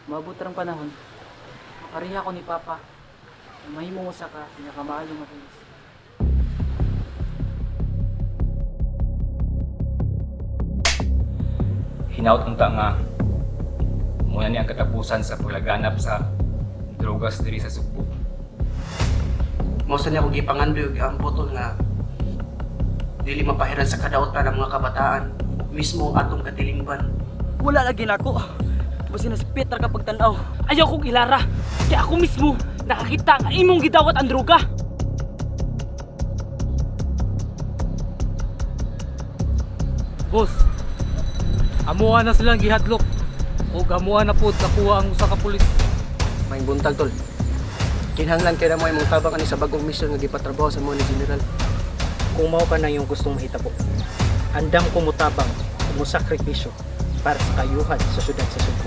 Maabot rang panahon, mapareha ko ni Papa na mahimong usa ka pinakamaayo nga pulis. Hinaut unta nga muna ni ang katapusan sa paglaganap sa drogas diri sa Sugbo. Mao sa niya akong gipangandoy ug giampo nga dili mapahiran sa kadautan ang mga kabataan ug mismo ang atong katilingban. Wala lagi nako. Basta na si Peter kapag tanaw. Ayaw kong ilara. Kaya ako mismo nakakita nga imong gidawat ang droga. Boss, amuha na silang gihadlok ug amuha na pod nakuha ang usa ka pulis. Maayong buntag, tol. Kinahanglan kay na mo imong tabang ani sa bagong misyon nga gipatrabaho sa mo ni General. Kung mao ka na yung gustong mahitabo, andam ko mutabang ug mosakripisyo para sa kayuhan sa syudad sa Sugbo.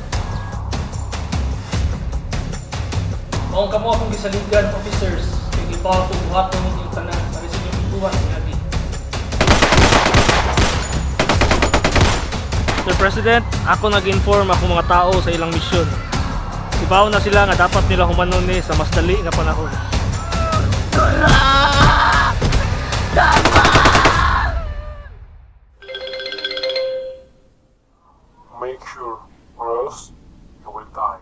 Maong kamo akong gisaligan, officers, kay gipaw ko buhaton ninyo tanan para sa inyong ituwan sinabi. Sir President, ako nag-inform akong mga tao sa ilang misyon. Sibaw na sila nga dapat nila humanon ni sa mas dali nga panahon. Make sure, or else you will die.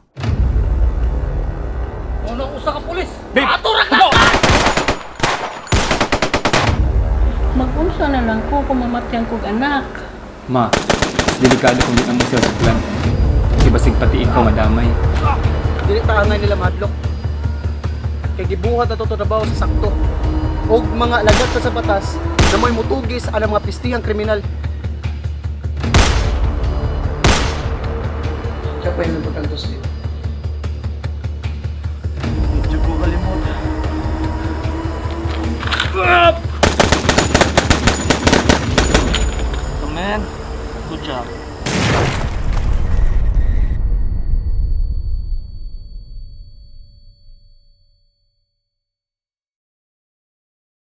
Ano ang usa ka pulis? Mag-unsa na lang ko kung mamatyan kog anak. Ma, mas delikado kung di mo sila suklan. Kay basig pati ikaw madamay. Dili ta angay nila mahadlok. Kay gibuhat ato trabaho sa sakto. Og mga alagad ta sa batas na mo'y mutugis ang mga pistihang kriminal. Siya pa yung pagkantos dito. Medyo ko kalimot. So man, good job.